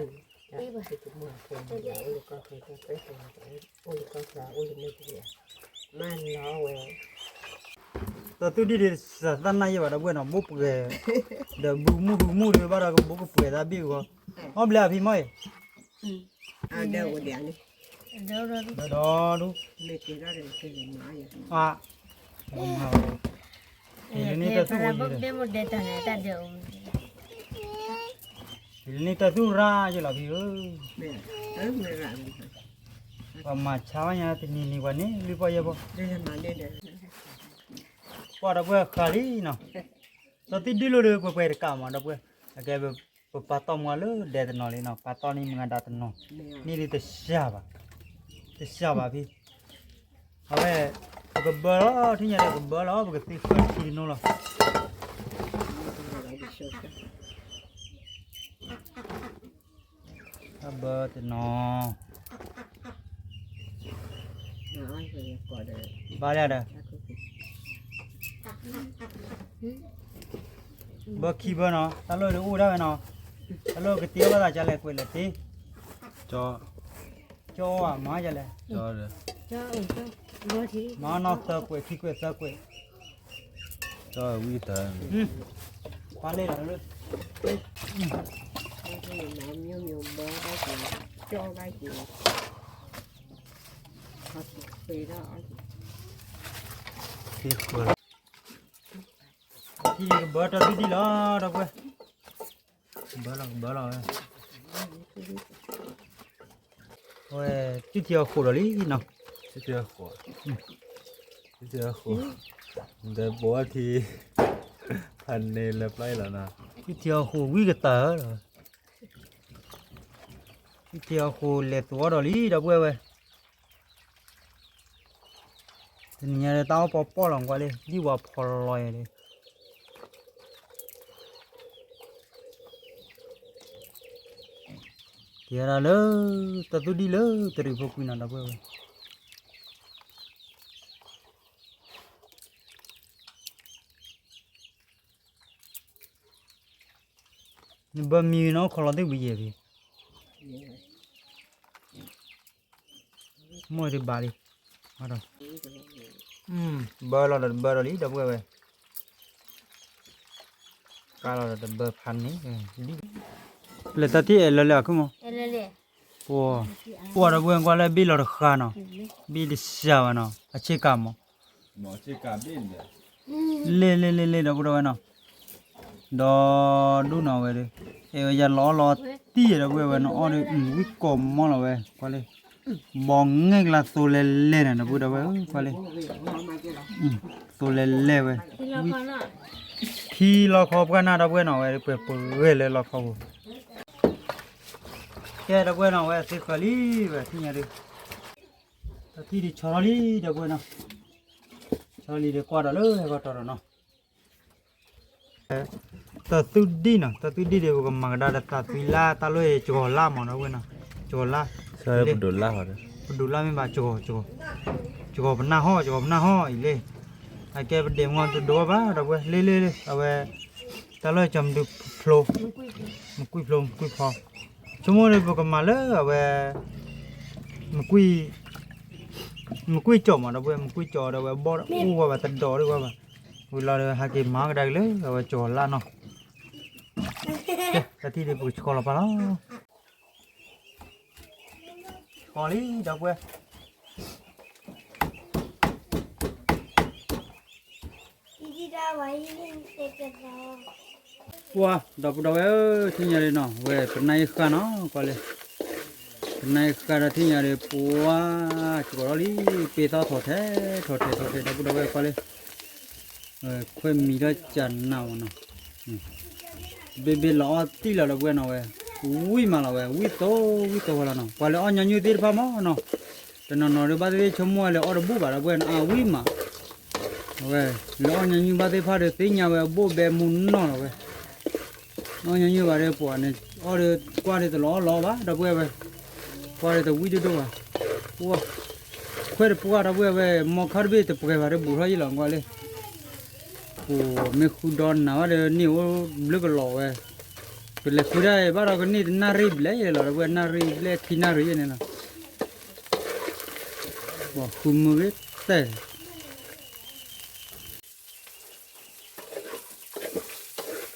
အီၤဒီး, တၢ်သူၣ်ဒံၣ်ဒ်စးသၣ်နၢ်ယဲၢ်ဘၣ် ဒီပုၢ်ဝဲၢ်နီၤ, ဘိပှဲၤ, ဒီးဘုကမူၣ်ဘုကမူၣ်ဒီးဘၣ်ဒီးကဘိကပှဲၤသးဘ့ၣ်ဂီၤ, အီၣ်ဘျဲၣ်အဖံမီၢ်အံၤ, ဒီးဒူၣ်, အါ, ဟ့ၣ်လၢန့ၣ်တၢ်သူၣ်, ဟ့ၣ်လၢန့ၣ်တၢ်သူၣ်ရၣ်ယဲၢ်လီၤဖံဧၢ, ပှၤမၤဆါဘၣ်ညါတနံၤနံၤပှၤန့ၣ် လုၢ်ပီၢ်ယဲၢ်ဘီ, ပှၤဒီပုၢ်ဝဲၢ်ဃးလံနီၤ, ဒီးသံၣ်ဒုၣ်လိာ်ဒီးပှဲၤပှဲၤတကးမး ဒီပုၢ်ဝဲၢ်, အကဲ ပပာ်တီၢ်မူလၢဒဲတနီၤလံနီၤ, ပာ်တီၢ်န့ၢ်မုၢ်ဂၤဒၣ်တနီၤ, န့ၣ်ဒ်တစှၤဘၣ်, တစှၤဘၣ်ဖံ, အဝဲ, ပကဘၢလီၤ ထံၣ်ညါဒီးကဘၢလီၤ ပကသ့ဃၢထံတနီၤလီၤ, တၢ်ဘၢတနီၤ, ဘၣ်လၢဒီး ဘၢခံဘၢနီၤ, တၢ်လီၢ်ဒီးအိၣ်ဒၣ်ဝဲနီၤ, တၢ်လီၢ်ကတ့အီၣ်ဘၣ်သးကလဲၣ် ကွဲးလဲၣ်တ့, ကၠီ, ကၠီဧါ မၤကလဲၣ်, မၤနီၢ်သၢကွဲး ခံကွဲးသၢကွဲး, ကၠီဝံတၢ်, ပာ်လ့ၢ်လီၤလၢ, ကၠီဘၣ်က့ၤ, သ့ဃၢလီၤ, ထံကဘၢတၢ်ဒုဒံၣ်လီၤ ဒီပုၢ်ဝဲၢ်, ကဘၢလီၤ ကဘၢလီၤဝဲ, ဝဲ, ကၠူၣ်ထံအီၤဃိးဒီးလံနီၤ, ကၠူၣ်ထံအီၤဃိး, ကၠူၣ်ထံအီၤဃိး, ဒီးပိာ်ထံ, ဖးန့ၣ်လၢပျၢ်အံၤလီၤနီၤ, ကၠူၣ်ထံအီၤဃိးဝံကတၢၢ်လီၤ, ကၠူၣ်ထံအီၤဃိးလဲၤသူအီၤဒီးလံ ဒီပုၢ်ဝဲၢ်, တနံၤညါဒီးတၢ်အီၣ်ပီပီၣ်လီၤကွၢ်လံ ဒ်ဝဲဖီလီၤယဲၢ်လံ ကဲဒၣ်လၢ တၢ်သူၣ်ဒံၣ်လၢတရံးဖိကွံာ်နီၤ ဒီပုၢ်ဝဲၢ်, နဘၢမံနီၢ်ခီလီၤသ့ၣ်ဝံၤယဲၢ်ဖံ, မိၢ်တဘၣ်လံ, ဘၢလီၤဒီးတဘၢဒီးလံ ဒီပုၢ်ဝဲၢ်, ကါလီၤဒီးတဘၢဖးန့ၣ်, လၢတၢ်ထံၣ်အဲၣ်လၢလဲၣ်အခုမး, ပှၤဒီပုၢ်ဝဲၢ်ကွၢ်လၢဘ့ၣ်လီၤတဃါနီၤ, ဘ့ၣ်တစှၤဘၣ်နီၤ အဆ့ကၤမး, လ့ၣ်လ့ၣ်လ့ၣ်လ့ၣ် ဒီပုၢ်ဝဲၢ်နီၤ, ဒီးဒူၣ်နီၤဝဲဒီး, အဲၣ်ဝဲယၤလီၤအီၣ်လီၤတံၢ်ဒီပုၢ်ဝဲၢ်နီၤ အီၣ်ဒီး ဝံကိးမီၢ်လီၤဝဲ ကွၢ်လံ, ဘီငဲၢ်ကျါသိလဲၤလဲၤန့ၣ် ဒီပုၢ်ဝဲၢ် ကွၢ်လံ, သိလဲၤလဲၤဝဲ, ခံလီၤခီပှၢ်နၢ် ဒီပုၢ်ဝဲၢ်နီၤ ဝဲပှဲၤပှဲၤလၢလီၤခီပူၤ, ကဲဒီပုၢ်ဝဲၢ်နီၤ ဝဲသ့ဃၢၤလံဝဲ ထံၣ်ညါဒီး, တၢ်ထံၣ်ဒံးဆီထီၣ်လံ ဒီပုၢ်ဝဲၢ်နီၤ, ဆီလံဒီးကွၢ်ဒီးလၢဟဲကီၢ်တီၤဒီးနီၤ တၢ်သူၣ်ဒံၣ်နီၤ တၢ်သူၣ်ဒံၣ်ဒီး ပကမၤကဒါဒီးသးသွံလၢ် တၢ်လီၢ်အံၤ ကီၤလၢ်မးနီၤ ဝဲနီၤ ကီၤလၢ်, ပဒိးလၢ်ဟီဒီး ပဒိးလၢ်မ့ၢ်ဘၣ်, ကဂီၤပနၢ်ဟီၣ် ကဂီၤပနၢ်ဟီၣ်အံၤလံ. အကဲပဒဲးမုၢ်တဒိးဘၣ် ဒီပုၢ်ဝဲၢ် လ့လ့လ့ အဝဲ တၢ်လီၢ်ကၠီမဒုဖျိ, မကွံာ်ဖျိ မကွံာ်ဖီ, ဆိကမိၣ်ဒီးပကမၤလၢအဝဲ မကွံာ် မကွံာ်ကၠီမး ဒီပုၢ်ဝဲၢ် မကွံာ်ကၠီဒီးအဝဲဘီၣ်တအိၣ်ဝဲဘၣ် တဒိးဒံးဝဲဘၣ်. ဝံၤလီၤဒီး ဟဲက့ၤမၤကဒါက့ၤလၢအဝဲကၠီလၢ်နီၤ. တၢ်ထံၣ်ဒုး ပကဆှီလီၤပာ်လီၤ. ဆှီလံ ဒီပုၢ်ဝဲၢ်. ပှၤ ဒီပုၢ်ဒီဝဲၢ်ဧၢ, ထံၣ်ညါဒုးနီၤ ဝဲပနၢ်အ့ၣ်ဃာ်နီၤ ကွၢ်လၢ ပနၢ်အ့ၣ်ဃာ်ဒီးထံၣ်ညါဒုး ပှၤ ကီၤထီၣ်လံ ပ့ၤသီၣ်ထီၣ်ထဲ ထီၣ်ထဲထီၣ်ထဲ ဒီပုၢ်ဒီဝဲၢ် ကွၢ်လၢ ခွဲးမံၤထီၣ်ကနးမးနီၤ. ဘ့ၣ်ဘ့ၣ်လီၤအီၣ်တံၢ်လီၤ ဒီပုၢ်ဝဲၢ်နီၤ ဝဲ ဝံၣ်မးလီၤဝဲ ဝံၣ်သိဝံၣ်သိဝဲလီၤနီၤ. ပှၤလဲၤအီၣ်ညီနုၢ်သ့ၣ်တဖၣ်မးနီၤ တနီၤနီၤဒီး ဘၣ်သ့ၣ်သ့ၣ်ဆိကမိၣ်ဝဲလဲၤအီၣ်တဘူၣ်ဘၣ် ဒီပုၢ်ဝဲၢ်နီၤ အဝံၣ်မး အဝဲ လဲၤအီၣ်ညီနုၢ်ဘၣ်သ့ၣ်တဖၣ်ဒီး သ့ၣ်ညါဝဲအဘိၣ်ဘဲမူနီၢ်လီၤဝဲ အီၣ်ညီနုၢ်ဘၣ်ဒီး ပှၤန့ၣ် အီၣ်ဒီး ကွၢ်ဒီးတလီၤအီၣ်လီၤဘၣ် ဒီပုၢ်ဝဲၢ်ဝဲ ကွၢ်ဒီးတဝံၣ်ဒိၣ်ဒိၣ်ဘၣ် ပှၤ ခွဲးတပှၢ် ဒီပုၢ်ဝဲၢ်ဝဲ မီခါတဘ့ၣ်တပှဲၤဘၣ်ဒီး ဘူးထီၣ်ယံာ်လီၤ ကွၢ်လၢ ပှၤမ့ၢ်ဃုဒီနၤဘၣ်ဒီး န့ၢ်အိၣ်ဘျုးကလီၤဝဲ ကလဲၤဃုဒၣ်ဘၣ်ဒီး ကန့ၢ်တနၣ်ရံၣ်ဘျဲၣ်လီၤ ဒီပုၢ်ဝဲၢ် နၣ်ရံၣ်ဘျဲၣ် ခံနၣ်ရံၣ်ယဲၢ်န့ၣ်လီၤ ပှၤဃုမုၢ်ဂ့ၤတဲ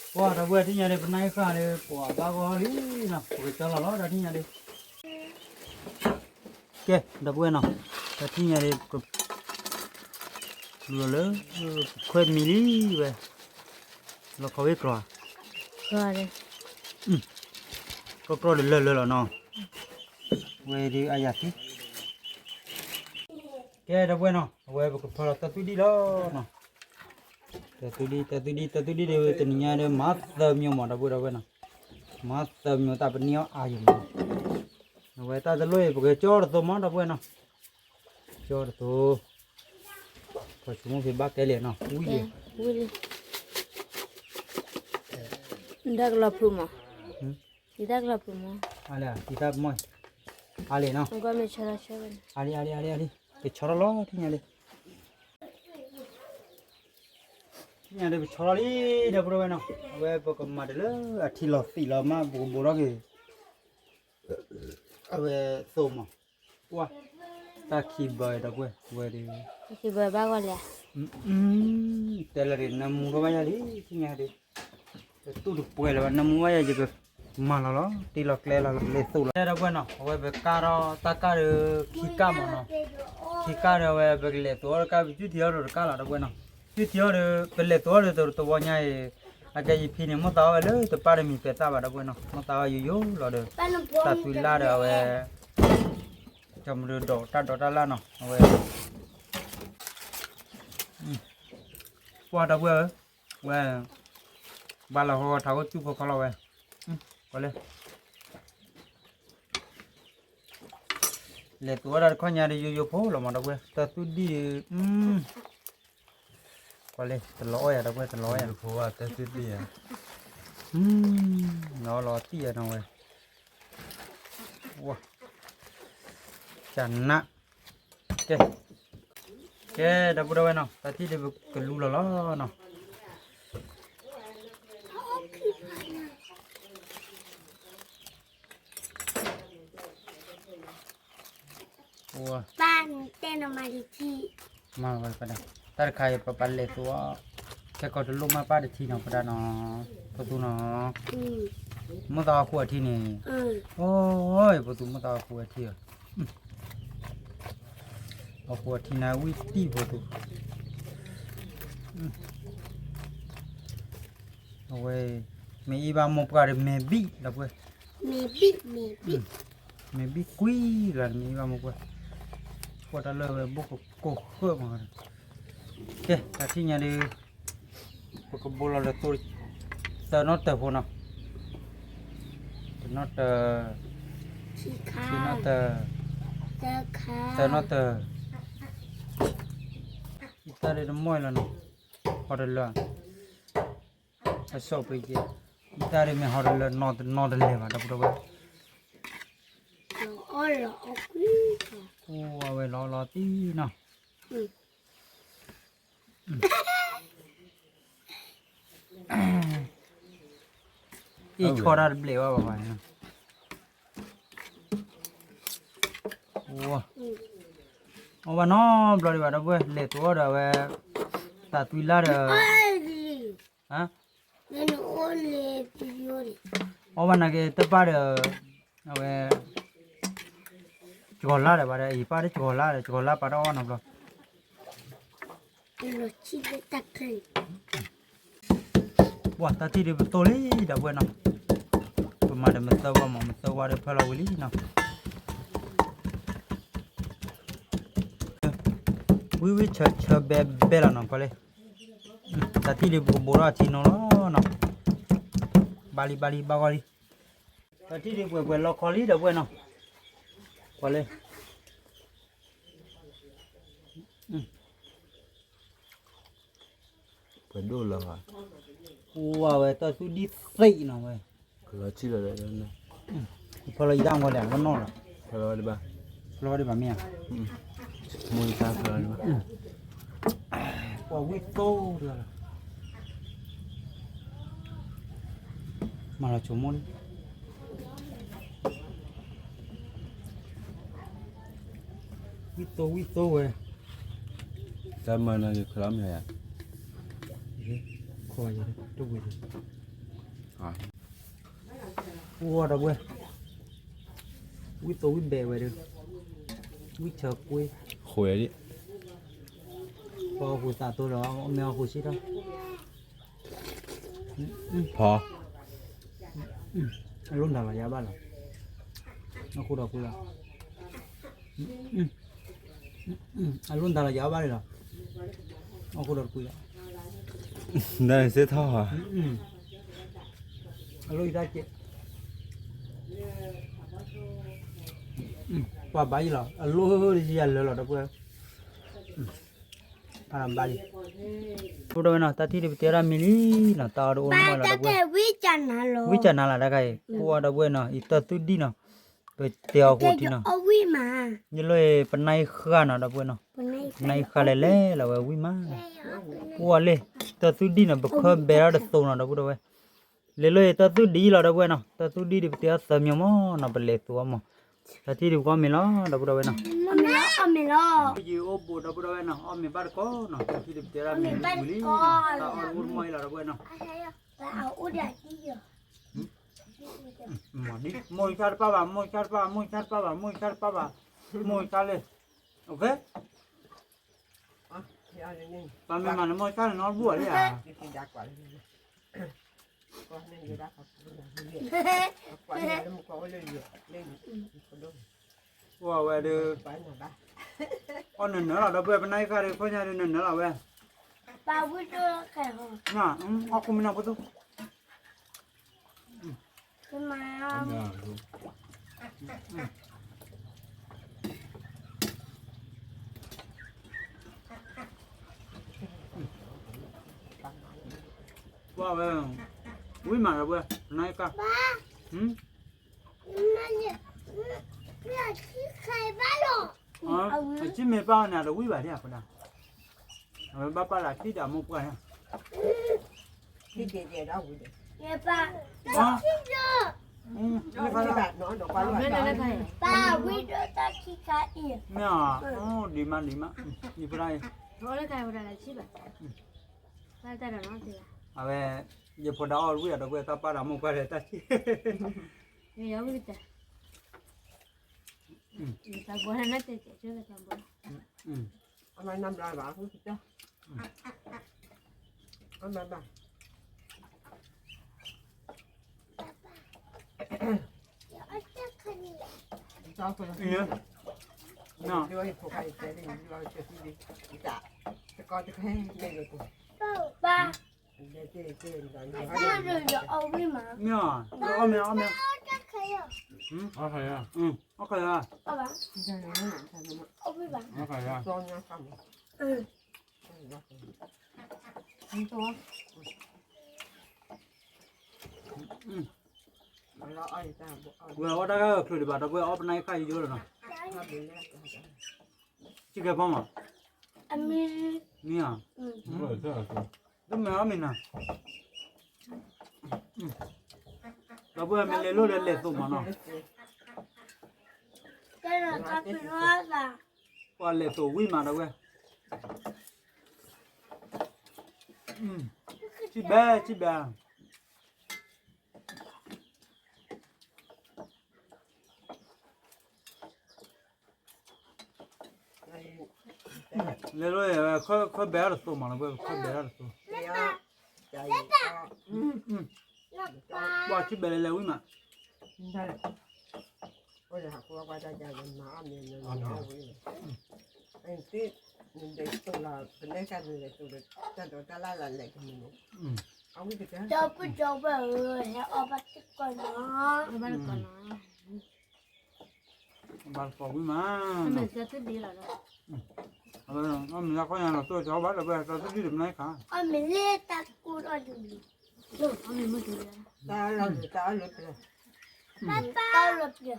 ပှၤဒီပုၢ်ဝဲၢ် ထံၣ်ညါဒီး ပနၢ်အ့ၣ်ဃာ်ဒီး ပှၤဘၣ်ဂီၢ်လံနီၤ ပကကၠီလီၤလီၤ ဒီးထံၣ်ညါဒီး ကဲ ဒီပုၢ်ဝဲၢ်နီၤ ဒီးထံၣ်ညါဒီး ပလူလီၤလၢ ပခွဲးမံၤလံဝဲ လီၤခီဝ့ၢ်ကြီၤ ကြီၤ ကကြီၤဒီးလၢလၢလီၤနီၤ ဝဲဒုးအယၤသံ ကဲ ဒီပုၢ်ဝဲၢ်နီၤ အဝဲပကဖၢလီၤတၢ်သူၣ်ဒံၣ်လီၤနီၤ တၢ်သူၣ်ဒံၣ် တၢ်သူၣ်ဒံၣ် တၢ်သူၣ်ဒံၣ်ဒီး တနံၤညါဒီး မၤသၢမၠိမး ဒီပုၢ်ဝဲၢ်နီၤ မၤသၢမၠိ တၢ်ပနံၣ်အီၣ်အါယံၤမး အဝဲတၢ်တလိၣ်အံၤ ပကကၠီတသိမး ဒီပုၢ်ဝဲၢ်နီၤ ကၠီတသိ ပှၤဆိကမိၣ်ဖဲဘၣ်ကဲလံနီၤ ဝံၣ်လံ ဝံၣ်လံ ဒၣ်ကလီၤဖုးမး ဒၣ်ကလီၤဖုးမး အါလံ တံၤသၣ်မီၢ် အါလံနီၤ အါလံ အါလံ အါလံ ကဆီထီၣ်လီၤ ထံၣ်ညါလံ ထံၣ်ညါလံ ပဆီထီၣ်လံ ဒီပုၢ်ဝဲၢ်နီၤ အဝဲပကမၤတၢ်လၢအထံလီၤသံးလီၤမး ပကဘိးထီၣ်က့ၤ အဝဲသိမး ကွၢ် တၢ်ခံဘၢဒီပုၢ်ဝဲၢ် ဝဲဒုး ဘၢဘၣ်ဂီၢ်လံ တဲလၢဒုး နၢမူထီၣ်ဘၣ်ယၤလံ ထံၣ်ညါဒုး တတူၢ်တပှဲၤလၢၤဘၣ် နၢမူဘၣ်ယၤ ယကမၤလီၤလီၤ တ့လီၤကျဲလီၤ လဲၤသိးလီၤ ဒီပုၢ်ဝဲၢ်နီၤ အဝဲပကၢ်ထီၣ်တၢ်ကၢ်ဒီး ခံကၢ်မးနီၤ ခံကၢ်ဒီး အဝဲပကလဲၤသိးအီၣ်တကၢ် ပစုၣ်ထံအီၣ်ဒီးတကၢ်လီၤ ဒီပုၢ်ဝဲၢ်နီၤ စုၣ်ထံအီၣ်ဒီး ပလဲၤသိးအီၣ်ဒီးတဝီညါအံၤ အကဲယဖံန့ၣ် မိၢ်သးအီၣ်ဝဲလၢတပၢ်တမံၤပဲာ်သၣ်ဘၣ် ဒီပုၢ်ဝဲၢ်နီၤ မိၢ်သးအီၣ်ယိယိလီၤဒီး တၢ်သွံလၢ်ဒီးအဝဲ ကၠီမဒုဒီးတၢ်ဒိးတၢ်လၢ်နီၤ အဝဲ ပှၤဒီပုၢ်ဝဲၢ်ဧၢ ဝဲ ဘၣ်လီၤဟီထးခိၣ်စူၣ်ဖိခီလီၤဝဲ ကီးလၢ လဲၤသိးဝဲဒၣ်တခီညါဒီး ယိယိဖိလီၤမး ဒီပုၢ်ဝဲၢ် တၢ်သူၣ်ဒံၣ်ဒီး ကွၢ်လၢ တလီၤအီၣ်ယၤ ဒီပုၢ်ဝဲၢ် တလီၤအီၣ်ယၤ တၢ်သူၣ်ဒံၣ်ယၤ လီၤလီၤတံၢ်ယၤနီၤဝဲ ဝါ ကနး ကဲ ကဲ ဒီပုၢ်ဒီဝဲၢ်နီၤ တၢ်ထံၣ်ဒီးပကလူလီၤလီၤနီၤ ပၢ်တဲနမၤတထံၣ် မၤဝဲပဒၣ် တၢ်တခါအံၤ ပပၢ်လဲၤသိးအီၣ် ခဲကီးတလိၣ်မးပၢ်တထံၣ်နီၤ ပဒၣ်နီၤ ဖိသူနီၤ မိၢ်သးအီၣ်ဃုာ်အထံၣ်န့ၣ် အိ ဖိသူမိၢ်သးအီၣ်ဃုာ်အထံၣ်ဧၢ အဃုာ်အထံၣ်န့ၣ် ဝံၣ်တံၢ်ဖိသူ အဝဲ မ့ၢ်အံၤဘၣ်မိၢ်ပှၢ်ဒီးမဲာ်ဘံၣ်လီၤပှဲၤ မဲာ်ဘံၣ်ကွံလီၤ မ့ၢ်အံၤဘၣ်မိၢ်ပှၢ် ဃိတၢ်လၢဝဲဘိၣ်ကကိၢ်ဃၢမး ကဲ တၢ်ထံၣ်ညါဒီး ပကဘိလီၤဒီးသိ သၢနီၣ်တၢၤဖိနီၤ တနီၣ်တၢၤ ခံနီၣ်တၢၤ သၢနီၣ်တၢၤ အံၤတၢ်ဒီးတမီၢ်လီၤနီၤ ဟီတလၢ အစီၣ်ပ့ၤက့ၤ အံၤတၢ်ဒီးမ့ၢ်ဟီတလၢ နီၢ်တနီၢ်တလဲၤဘၣ် ဒီပုၢ်ဒီဝဲၢ် အိၣ်ဝဲလီၤလီၤသံနီၤ, အ့ၣ်ဆီတၢ်တဘျဲးဝဲဘၣ်ဘၣ်, အီၣ်ဘၣ်နီတဘျီဒံးဘၣ် ဒီပုၢ်ဝဲၢ် လဲၤသိးအီၣ်ဒီးအဝဲ သးသွံလၢ်ဒီး အီၣ်ဘၣ်နာ်က့တပၢ်ဒီး အဝဲ ကီၤလါဒီးဘၣ်ဒီး အံၤပၢ်တကီၤလါဒီး ကီၤလါပာ်တၢ်အီၣ်နီတဘျီ ပှၤတၢ်ထံၣ်ဒုးပသိလံ ဒီပုၢ်ဝဲၢ်နီၤ, ပမၤဒီးမသၢဝါမး မသၢဝါဒီးဖၢလီၤဝံၤလံနီၤ, ဝံဝံဆၢဆၢဘဲဘဲလီၤနီၤ ကွၢ်လံ, တၢ်ထံၣ်ဒုးပကဘိးထီၣ်ထံနီၤလီၤနီၤ, ဘၣ်လံဘၣ်လံဘၣ်ဂီၢ်လံ, တၢ်ထံၣ်ဒုးပှဲၤပှဲၤလီခီလံ ဒီပုၢ်ဝဲၢ်နီၤ, ကွၢ်လံ ပှဲၤဒိၣ်လီၤ, ဝဲတၢ်သူၣ်ဒံၣ်သ့ၣ်နီၤဝဲ, ဖီလီၤယံၤတၢ်မီၤလဲၣ် ဝဲနီၣ်လီၤ, ဖီလီၤဒံးဘၣ်, ဖီလီၤဒံးဘၣ်မ့ၢ်ဧါ, မိၢ်ယံၤတၢ်ဖီလီၤဒံးဘၣ်, ပှၤဝံၣ်သိတဂၤလီၤ, မၤလီၤဆိကမိၣ်လံ ဝံၣ်သိဝံၣ်သိဝဲ, တၢ်မၤနၤယခလီမ့ၢ်ယါ, ခိးယတဝံၤ, အိၣ်ဒီပုၢ်ဝဲၢ်, ဝံၣ်သိဝံၣ်ဘဲဝဲဒီး, ဝံၣ်ဆၢကွ့, ဃိးယၤဒံး, ပှၤဟီၣ်ခိၣ်သးသိလီၤ မ့ၢ်ဟီၣ်ခိၣ်ဆံးထီၣ် ဖီ, အလိၣ်နၤလီၤယၤဘၣ်လီၤ, အဃိဒီးကွံလီၤ, အလိၣ်နၤလီၤယၤဘၣ်လီၤ, အဃိဒီးကွံလီၤ, နစ့ထီၣ်, အလိၣ်ယတၢ်ကဲး, ပှၤဘၣ်ယံၤလီၤ အလိၣ်ယၤလၢာ်လီၤ ဒီပုၢ်ဝဲၢ် ဘၣ်လံ, ဒီပုၢ်ဝဲၢ်နီၤ တၢ်ထံၣ်ဒုးပတဲဒၣ်မံၤလံနီၤ တၢ်အီၣ်တအိၣ်နီမးလီၤ ဒီပုၢ်ဝဲၢ်, ဝံၣ်ကၢနၤလီၤတခါအံၤ အိၣ်ဒီပုၢ်ဝဲၢ်နီၤ အံၤတၢ်သူၣ်ဒံၣ်နီၤ, ပတဲအီၤဃိထံနီၤ, ယလိၣ်ပနၢ်ဃၣ်နီၤ ဒီပုၢ်ဝဲၢ်နီၤ, ပနၢ်ဃၣ်လဲၤလဲၤလီၤဝဲဝံၣ်မး, အိၣ်လံ, တၢ်သူၣ်ဒံၣ်နီၤ ပခၢၣ်ဘဲထီၣ်တသိးနီၤ ဒီပုၢ်ဝဲၢ်, လဲၤလိၣ်တၢ်သူၣ်ဒံၣ်လီၤ ဒီပုၢ်ဝဲၢ်နီၤ တၢ်သူၣ်ဒံၣ်ဒုးပတဲအီၤသၢမံၤမးနီၤ ပလဲၤသိးအီၤမး, တၢ်ထံၣ်ဒုးပကအီၣ်မ့ၤလီၤ ဒီပုၢ်ဝဲၢ်နီၤ, အီၣ်မ့ၤလီၤ, ယအိၣ်ဘူး ဒီပုၢ်ဝဲၢ်နီၤ အီၣ်မ့ၤဘၣ်တကိးနီၤ တၢ်ထံၣ်ဒုးပတဲဒၣ်မံၤလံ, တၢ်အီၣ်တအိၣ်တမီၢ်အံၤလီၤ ဒီပုၢ်ဝဲၢ်နီၤ, မိၢ်ယါတပၢ်ဘၣ် မိၢ်ယါတပၢ်ဘၣ် မိၢ်ယါတပၢ်ဘၣ် မိၢ်ယါတပၢ်ဘၣ်, မိၢ်ယါလံ, ပမ့ၢ်မၤနမိၢ်ယါန့ၣ် နီတဘူၣ်လံဧါ, ဝဲဒၣ်, အီၣ်နၢၤနၢၤလီၤ ဒီပုၢ်ဝဲၢ် ပနၢ်ဃၣ်ဒီး ခိၣ်ညါဒီးနၢၤနၢၤလီၤဝဲ, ပဝံၣ်ဒိၣ်, အီၣ်ခိၣ်မံနီၤ ပသူ ဝဲ, ဝံၣ်မးဒီပုၢ်ဝဲၢ် ပနၢ်ဃၣ်, ပထံၣ်မ့ၢ်ပၢ်န့ၣ် အတဝံၣ်ဘၣ်ဒ်အဃိဒၣ်, အဝဲဘၣ်ပၢ်လၢထံၣ်ဒီးအမိၢ်ပှၢ်န့ၣ်, မ့ၢ်ဧါ, ဒံးမးဒံးမး, ယဖိဒၣ်အံၤ, အဝဲ, ယဖိဒါအီၣ်ဝံၣ်ဒီး ဒီပုၢ်ဝဲၢ် တၢ်ပၢ်ဒီးမိၢ်ပၢ်ဒီးတၢ်ထံၣ် အမၤနဘျါဘၣ်, အမၤဘၣ်, တကီတခဲန့ၣ်, မ့ၢ်ဧါ, အီၣ်မ့ၤ, အီၣ်မ့ၤ, အီၣ်ခါယါ, အီၣ်ခါယါ, အီၣ်ခါယါ, အီၣ်ခါယါ. ဝဲအီၣ်တၢ်ခါအချုးဒံးဘၣ် ဒီပုၢ်ဝဲၢ်အီၣ်ပနၢ်ခါယိယိလီၤနီၤ, စံၣ်ကဲၤဖီမး, မံဧါ, တမ့ၢ်အီၣ်မ့ၢ်နၤ, ဒီပုၢ်ဝဲၢ်မ့ၢ်လဲၤလိၣ်ဒီးလဲၤသိးမးနီၤ, ပှၤလဲၤသိးဝံၣ်မးဒီပုၢ်ဝဲၢ်, စံၣ်ဘဲ စံၣ်ဘဲ လဲၤလိၣ် ခီၣ်ဘဲတသိးမးလီၤ ခီၣ်ဘဲတသိး, ပှၤစံၣ်ဘဲလဲၤလဲၤဝံၣ်မး, ဘၣ်တကိးဝံၣ်မး, အမ့ၢ်လၢခီၣ်ညါလီၤ တိၢ်ကီဘၣ်လၢဝဲ တၢ်သဒံၣ်တမနုၤခါ, အမ့ၢ်လၢတၢ်ကိၢ်ထီၣ်လံ, တၢ်လီၤပျၢၤ, တၢ်လီၤပျၢၤ, တၢ်လီၤပျၢၤ, တၢ်လီၤပျၢၤ,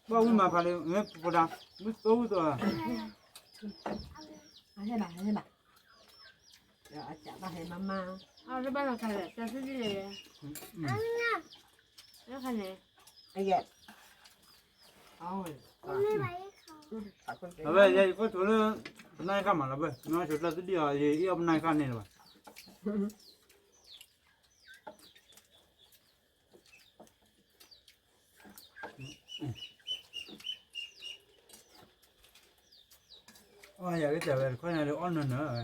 ဘၣ်ဝံၣ်မးဖးလၢ ပဒၣ်, မ့ၢ်သိဝံၣ်သိ, ဟဲဘၣ်, ဟဲဘၣ်, အဘၣ်လီၤခါလၢ တၢ်သဒံၣ်လၢ လၢခါန့ၣ်, အဝဲ ယကိၢ်ဆိလၢ ပနၢ်ခါမးလီၤ ဘၣ် မ့ၢ်ဆိတၢ်သဒံၣ်အီၤ ယအီၣ်ပနၢ်ခါန့ၣ်လၢၤဘၣ်. အီၣ်ယၤကစၢ်ဝဲတခီညါဒီးအီၣ်နၢၤနၢၤဝဲ,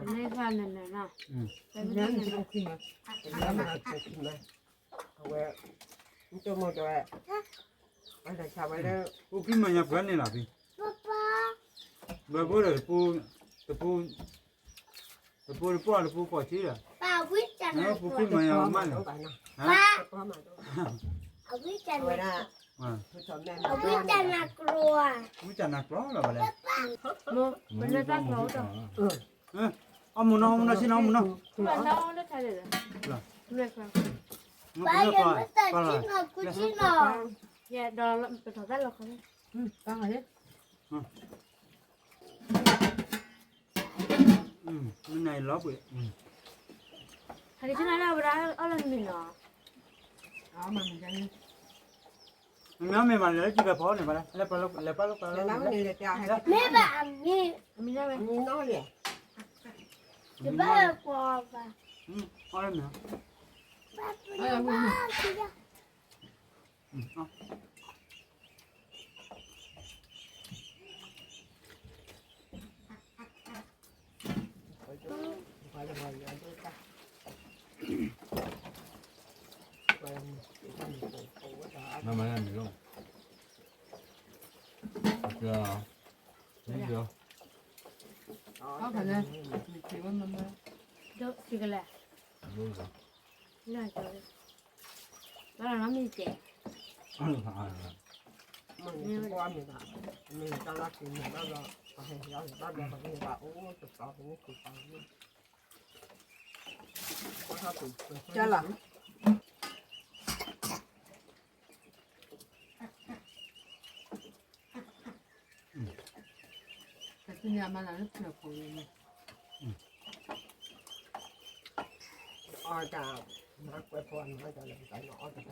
နၢၤနၢၤနီၤ, အဝဲ နတိၢ်မိၣ်ဒီး ပူၤဖံးမၤညါပှဲၤန့ၣ်လီၤဖံ, ဘၣ်ဘိဒီးတပူ, တပူ, တပူတပူတပူကိးထံဒီး, ပူၤဖံးမၤညါမးန့ၣ်, ဝံတၢ်နၤကျီလီၤဘၣ်လဲၣ်, အီၣ်မူနီၤ အီၣ်မူနီၤ ဆ့ၣ်နီၤ အီၣ်မူနီၤ, ပထီၣ်တၢ်လီၤခီ, မနၤလီၤပှဲၤ, ဟဲက့ၤဆ့ၣ်နီၤလၢဝဲဒၣ်အီၣ်လၢနမံၤနီၤ, မ့ၢ်မ့ၢ်မးလဲၤလၢကံကဖီန့ၣ် ပှၤလဲၤပာ်လိာ်ပာ်လိာ်, မ့ၢ်ဘၣ်အမံၤ, အမံၤနီၤ, တဘၣ်ကွၢ်ဘၣ်, အီၣ်လၢမ့ၢ် မ့ၢ်မ့ၢ်မ့ၢ်လီၤ, မ့ၢ်လီၤ, မ့ၢ်လီၤ, ဒိၣ်ကလဲၣ်, လၢကလဲၣ်, ဘၣ်လီၤနီတမံၤကဲ, မ့ၢ်တၢ်လၢက့ၤမ့ၢ်ဘၣ်ဘျီ, ပှၤဟဲဟဲအီၣ်ဘၣ်ဘျီ ပှၤကန့ၢ်ဘၣ်အိၣ်တသီ ပန့ၢ်က့ၤသီ, ကလီၤ, ကသ့ၣ်ညါမၤလၢဖျၢၣ်ဖိန့ၣ်, အီၣ်တၢ်, မၤကွဲးဖိအီၣ်တၢ်လၢတၢ်အီၣ်တၢ်, အီၣ်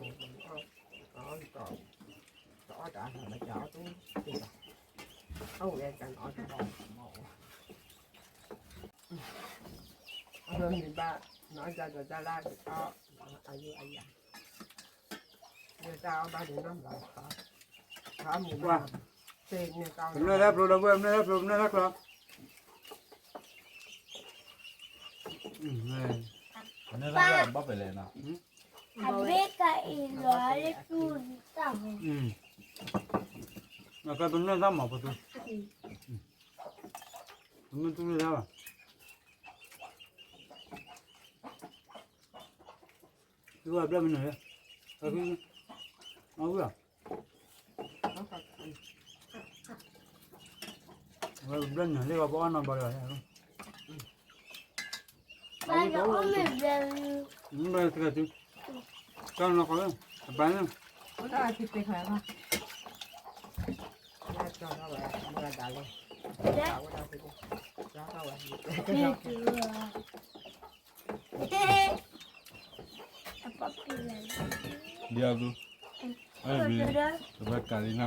တၢ်, တအီၣ်တၢ်အီၣ်တၢ်, အဝဲတၢ်အီၣ်တၢ်ဘၣ်, အမ့ၢ်ဘၣ်, နအီၣ်တၢ်ဒီးတၢ်လၢ, အယိအယၤ တၢ်အီၣ်ဘၣ်ဒ်နီၢ်ဘၣ်, ပနွဲၢ်တၢ်ဖျိလီၤဘၣ် ပနွဲၢ်တၢ်ဖျိ ပနွဲၢ်တၢ်ဖျိ, ပနွဲၢ်တၢ်ဖျိဘၣ်ဖဲလဲၣ်နီၤ, အဘ့ၣ်ကအံၤလီၤလၢတူၢ်တၢ်, ပနွဲၢ်တၢ်မၤပသူ, ပမ့ၢ်တူၢ်တၢ်ဘၣ်, သုဝဲဘျဲၣ်မနုၤလဲၣ် အဝဲဘျၢညါလၢပအီၣ်နီတဘျီလီၤ. ဘျၢတဂၤတုၤ ကၢ်နီၢ်ကီၢ်လၢ အပၢ်န့ၣ် ဒီးအဘု အဲၣ်ဘီ တဘၣ်ကးလံနီၤ.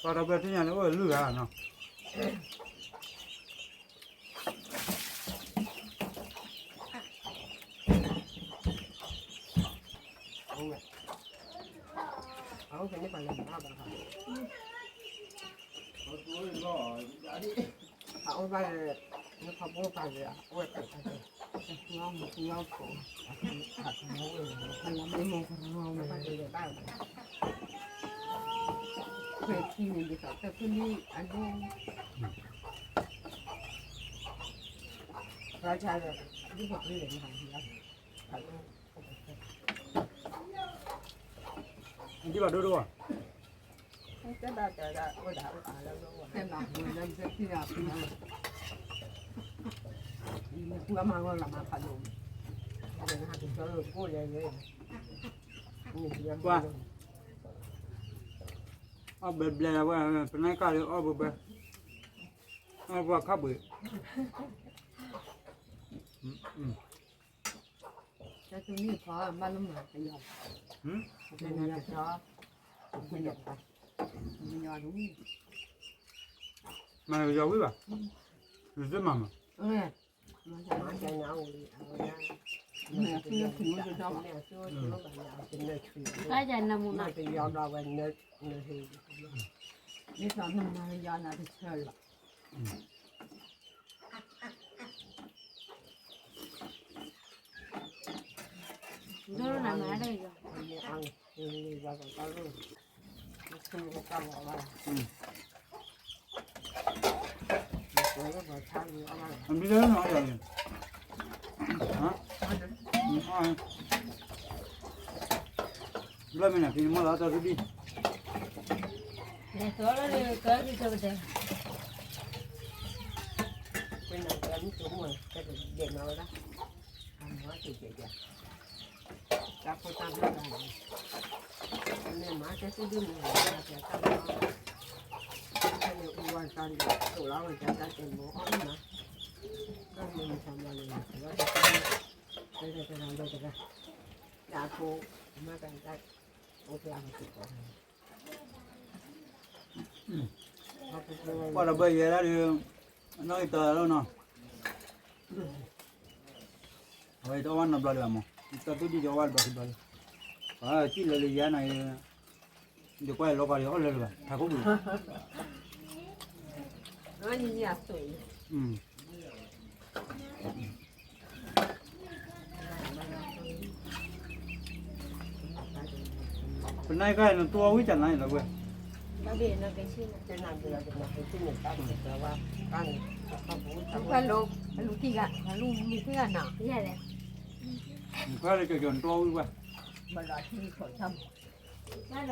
ပှၤဒီပုၢ်ဝဲၢ်သ့ၣ်ညါန့ၣ် အိၣ်ဝဲလုၢ်ဂၤနီၤ. အအိၣ်ဘၣ်လၢ နခီဖိပာ်လၢအအိၣ်ဝဲတၢ်တၢ် ခွဲးထံန့ၣ် ဒ်သိးတၢ်ဖုလံအဒိ ရၢ်ချါဒီး ဒ်သိးတလၢန့ၣ် ယဘၣ်ဒိဒိၣ်ဘၣ်. ကွၢ် အီၣ်ဘဲဘျဲဝဲ ပနၢ်ကၢ်လၢအီၣ်ဘဲဘဲ အီၣ်ပှၤခါဘှံး တၢ်တမ့ၢ်ဖီဘၣ်လၢမၤကယီၤ မၤကယီၤဝံၤဘၣ် ယသ့မၤမး ဘၣ်ယၤနမုၢ်မး ဒ်သိးနမၤကယီၤနၤတဆၢလီၤ ဒိၣ်နမၤတၢ်ကယီၤ အဘျီနီၤ ဘျီမ့ၢ်နၤဖံနမီၢ်လီၤတၢ်သဒံ လဲၤသိးလီၤလၢကၢကၢကတဲ ပနၢ်ကၢမ့ၢ်တမူၢ်ကဲကဒဲးမၤဝဲဒၣ် အမၤကဲကဲကဲ တၢ်ဖိတၢ်ဘျၢတၢ်န့ၣ် မ့ၢ်မၤကဲသ့ဒ်မ့ၢ်ဝဲတၢ်ဘျၢ တၢ်န့ၣ်အူဝဲတၢ်န့ၣ် တိၢ်လီၤဝဲတၢ်တၢ်တဲမိၢ်အီၣ်မး တၢ်မ့ၢ်မၤသးမၤလၢ တၢ်တဂၤလၢတဂၤ တၢ်ဖိ မၤတၢ်တၢ် အိၣ်ဖျါဝဲသ့ၣ်ကီး ကွၢ်ဒီးဘၢယဲဒၣ်ဒီး အနီၢ်ဂံၢ်တၢ်လီၤနီၤ အဝဲတအီၣ်ဘၣ်နီတဘျီလၢၤဘၣ်မး တၢ်သူၣ်ဒံၣ်တအီၣ်ဘၣ်တဘျီတဘျီလၢၤ ပှၤစံၣ်လၢလၢယၤနီၤ ယကွၢ်လီၤကီးဒီးအီၣ်လၢလၢၤဘၣ် ထးခိၣ်ပူၤ ပနၢ်ကၢ်နတူၢ်ဝံၣ်တၢ်နါအံၤလီၤကွဲ လူၤကံၢ်ဂၤ လူၤမုၢ်ကံၢ်ဂၤနီၤ နခွါလၢကၠီကၠီနတူၢ်ဝံၣ်ကွဲ ပှၤဒီပုၢ်ဝဲၢ်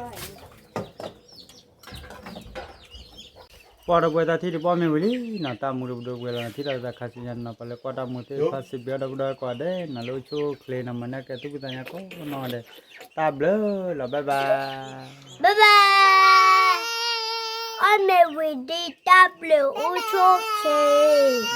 တၢ်ထံၣ်တပီၢ်မ့ၢ်ဝံၤလံနီၤ တၢ်မူတပဒိပှဲၤလီၤနီၤ ထံၣ်လိာ်သးခါဆူညါနီၤ ပှၤလၢကွၢ်တၢ်မူသ့ၣ်တဖၣ်စံးဘျုးဒီပုၢ်ဒီဝဲၢ်ကိးဂၤဒဲးနီၤ လၢအိၣ်ဆူၣ်အိၣ်ချ့နီၤ မၤနၢၤကဲသုးခိၣ်သးညါကိးနီၢ်ဂၤဒဲး တၢ်ဘျုးလီၤ bye bye bye bye အီၣ်မ့ၢ်ဝံၤဒ်တၢ်ဘျုးအိၣ်ဆူၣ်အိၣ်ချ့